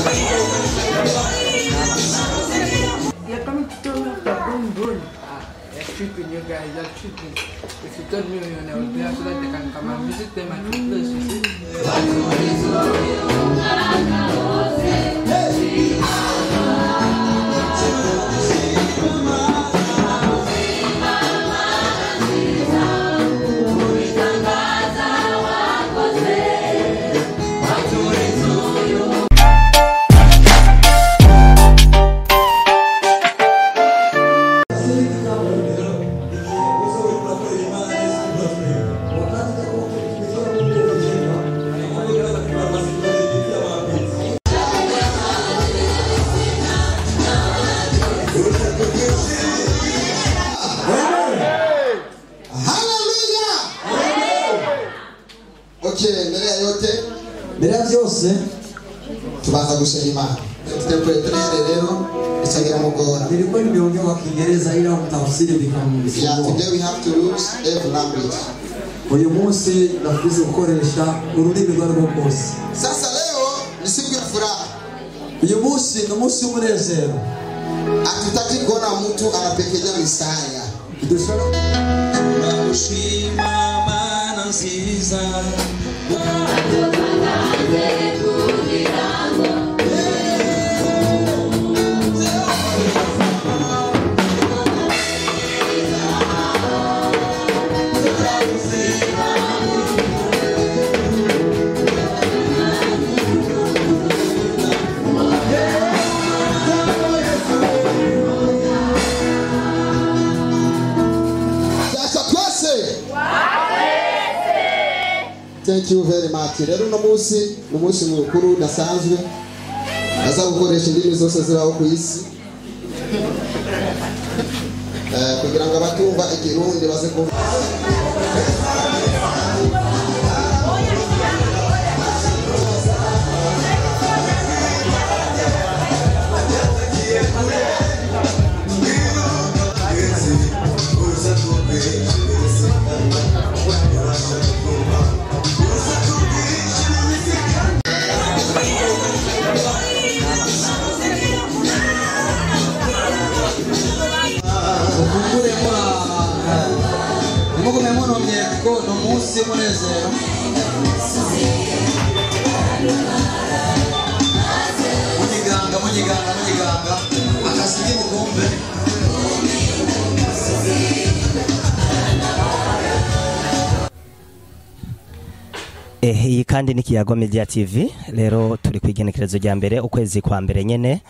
You're coming to tell me after boom boom. Ah, you're tripping, you guys. You're tripping. If you told me when I was there, so that they can come and visit them at the place, you see. Okay, mbere ya yote, mbere ya byose tubanza gushima Imana. Tutepretere rero isagira mugora. Nilikuwa nimeongea kwa Kiingereza ila mtafsiri Yeah, vikamsumbua. today we have to use every language. Uyu munsi ndafuze gukoresha ururimi rwo arirwo rwose. Sasa leo ni siku ya furaha. Uyu munsi ni umunsi w'umunezero. Hatutaki kuona mtu anapekeja misaya. Dushobora Turagushima Mana nziza. Sasa twese. Thank you very much. Rero uno munsi ni umunsi mukuru udasanzwe. Aza gukoresha indimi zose zibaho ku isi. Kugira ngo abatumva ikirundi baze kumva. Mukungure mugume munomye kuko ni umunsi w'umunezero. Munyiganga, munyiganga, munyiganga akasige mukumve. Iyi kandi ni Kiyago Media TV. Rero turi ku igenekerezo rya mbere ukwezi kwa mbere nyene,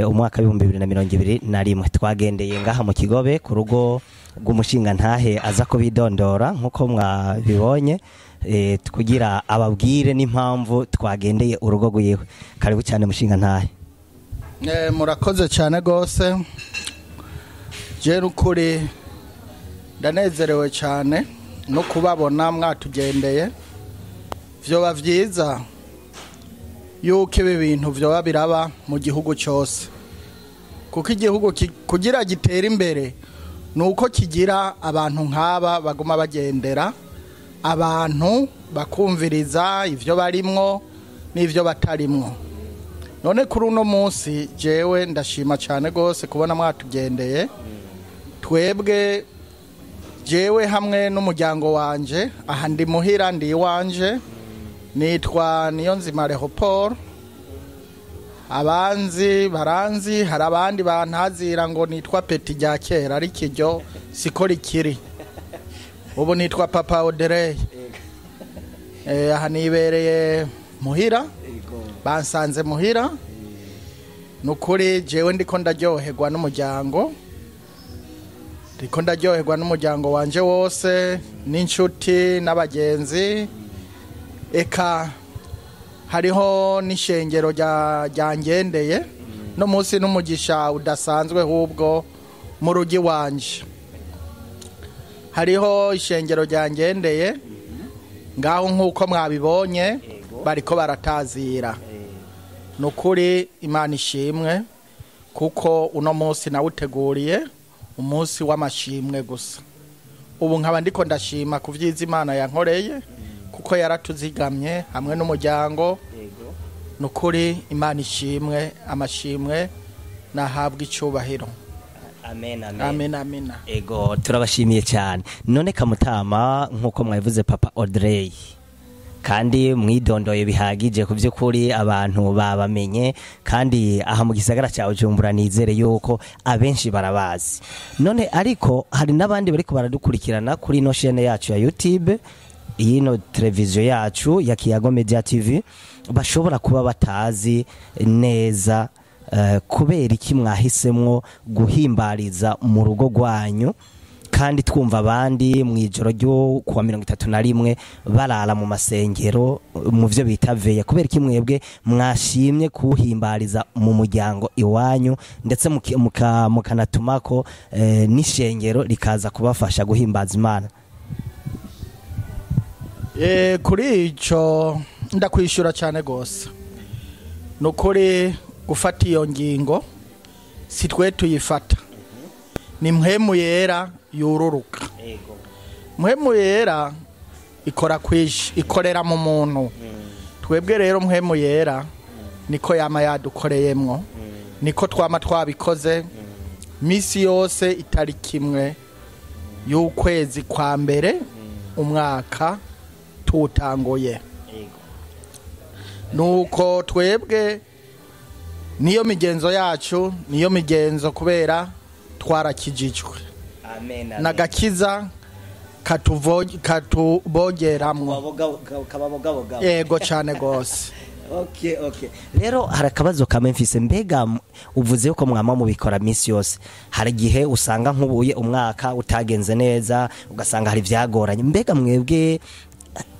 umwaka 2021. Twagendeye ngaha mu Kigobe ku rugo rw'umushinga ntahe aza kubidondora nkuko mwabibonye, kugira ababwire n'impamvu twagendeye urugo rwiwe. Karibu cyane mushinga ntahe. Murakoze cyane gose. Je rukuri ndanezerewe cyane no kubabona mwatugendeye. Vyoba vyiza yuko ibi bintu vyoba biraba mu gihugu cyose, kuko igihugu kugira gitere imbere nuko kigira abantu nk'aba baguma bagendera abantu bakumviriza ivyo barimwo n'ivyo batarimwo. None kuri uno munsi jewe ndashima cyane gose kubona mwatugendeye. Twebwe jewe hamwe n'umuryango wanje, aha ndi muhira, ndi iwanje, nitwa Niyonzima Leopold. Abanzi baranzi, hari abandi bantazira ngo nitwa Peti rya kera, ariko iryo siko rikiri. Ubu nitwa Papa Oderey. Aha nibereye muhira, bansanze muhira. Nukuri jewe ndiko ndaryoherwa n'umuryango, ndiko ndaryoherwa n'umuryango wanje wose n'inshuti n'abagenzi. Eka hariho n'ishengero ryangendeye no munsi n'umugisha udasanzwe hubwo mu rugi wanje. Hariho ishengero ryangendeye ngaho nkuko mwabibonye bariko baratazira. Nukuri Imana ishimwe kuko uno munsi nawuteguriye umunsi w'amashimwe gusa. Ubu nkaba ndiko ndashima ku vyiza Imana yankoreye kuko yaratuzigamye hamwe n'umuryango. Nukuri Imana ishimwe, amashimwe nahabwa icyubahiro. Amen, amen. Amen, amen. Ego, turabashimiye cyane. None kamutama, nkuko mwabivuze Papa Audrey, kandi mwidondoye bihagije ku by'ukuri abantu babamenye, kandi aha mu gisagara cya Bujumbura nizere yuko abenshi barabazi. None ariko hari n'abandi bariko baradukurikirana kuri ino chaîne yacu ya YouTube, yino televiziyo yacu ya Kiyago Media TV, bashobora kuba batazi neza kubera iki mwahisemwo guhimbariza mu rugo rwanyu, kandi twumva abandi mu ijoro ryo kuwa 31 barara mu masengero mu byo bita veya. Kubera iki mwebwe mwashimye kuhimbariza mu muryango iwanyu, ndetse mukanatumako n'ishengero rikaza kubafasha guhimbaza Imana? Kuri ico ndakwishura cyane gose. Nukuri gufata iyo ngingo si twe tuyifata, ni Mpwemu Yera yururuka. Mpwemu Yera ikora kwishi, ikorera mu muntu. Twebwe rero Mpwemu Yera niko yama yadukoreyemwo, niko twama twabikoze misi yose itariki imwe y'ukwezi kwa mbere umwaka tutangoye. Nuko twebwe niyo migenzo yacu, niyo migenzo kubera twarakijijwe. Amen, amen. Nagakiza katubogeramwo. Yego cyane gose. Okay, okay. Rero hari akabazo kamwe mfise. Mbega uvuze ko mwama mubikora misi yose, hari igihe usanga nkubuye umwaka utagenze neza, ugasanga hari byagoranye. Mbega mwebwe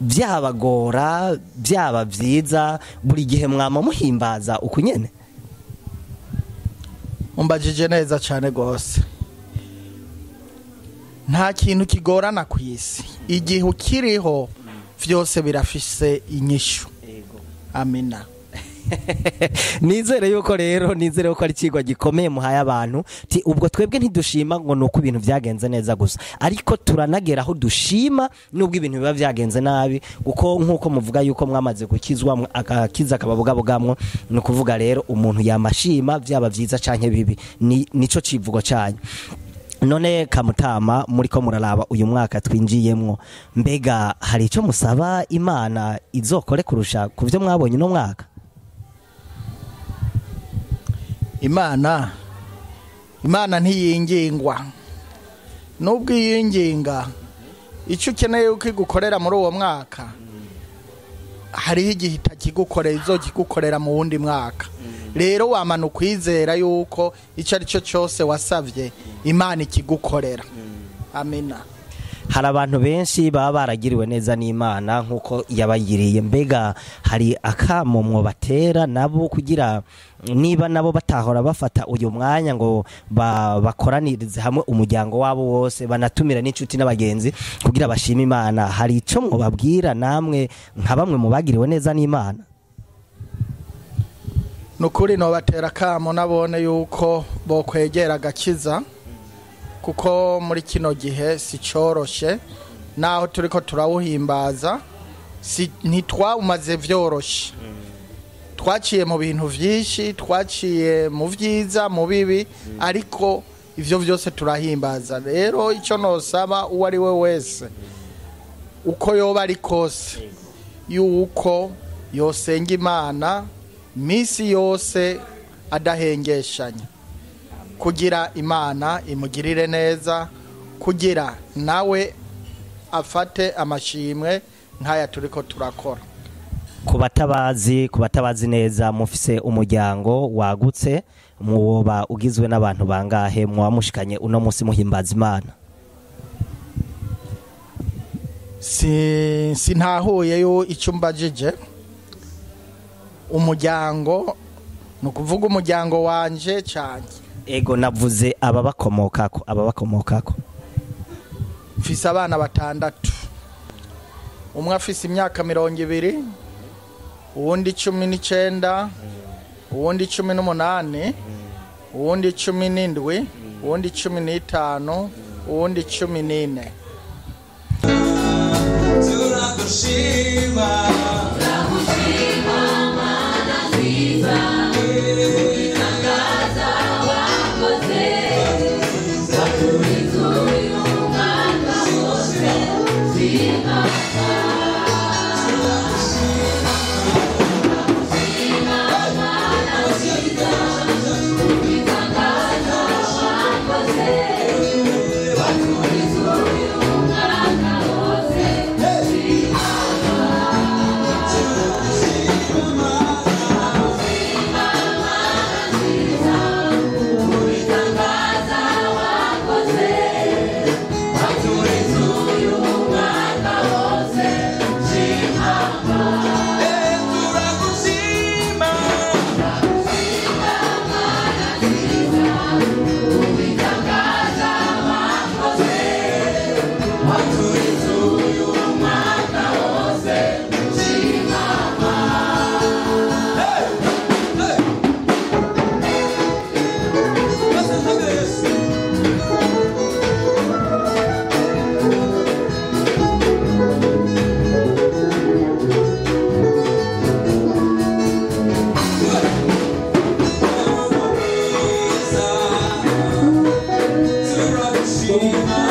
byabagora, byaba byiza, buri gihe mwama muhimbaza uku nyene? Umbajije neza cyane gose. Nta kintu kigorana ku isi, igihe ukiriho vyose birafise inyishu. Amina. Nizere yuko rero, nizere yuko ari ikigwa gikomeye muhaye abantu. Ti ubwo twebwe ntidushima ngo nuko ibintu byagenze neza gusa, ariko turanagera aho dushima nubwo ibintu biba byagenze nabi, kuko nkuko muvuga yuko mwamaze gukizwa, akakiza akababugabugamwo, ni ukuvuga rero umuntu yamashima byaba byiza canke bibi, nico civugo cyanyu. None kamutama, muriko muraraba uyu mwaka twinjiyemwo, mbega hari ico musaba Imana izokore kurusha ku byo mwabonye uno mwaka? Imana ntiyingingwa. Nubwo iyinginga, icyo ukeneye uko igukorera muri uwo mwaka, hariho igihe itakigukorera, izokigukorera mu wundi mwaka. Rero wamana ukwizera yuko icyo ari cyo cyose wasavye Imana ikigukorera. Amina. Hari abantu benshi baba baragiriwe neza n'Imana nkuko yabagiriye. Mbega hari akamo mwobatera nabo kugira niba nabo batahora bafata uyu mwanya ngo bakoranirize hamwe umuryango wabo wose, banatumira n'inshuti n'abagenzi kugira bashime Imana, hari ico mwobabwira namwe nka bamwe mu bagiriwe neza n'Imana? Nukuri nobatera akamo nabone yuko bokwegera agakiza, kuko muri kino gihe si coroshe, naho turiko turawuhimbaza si ntitwawumaze vyoroshe. Twaciye mu bintu vyinshi, twaciye mu vyiza, mu bibi, ariko ivyo vyose turahimbaza. Rero ico nosaba uwo ari we wese, uko yoba ari kose, yuko yosenga Imana misi yose adahengeshanya, kugira Imana imugirire neza, kugira nawe afate amashimwe nk'aya turiko turakora. Ku batabazi neza, mufise umuryango wagutse, mwoba ugizwe n'abantu bangahe mwamushikanye uno munsi muhimbaza Imana? Sintahuye yo icyo mbajije. Umuryango ni ukuvuga umuryango wanje cyane. Ego, navuze ababakomokako, ababakomokako. Mfise abana 6, umwe afise imyaka 20, uwundi 19, uwundi 18, uwundi 17, uwundi 15, uwundi 14. Turagushima, turagushima Mana. Turagushima.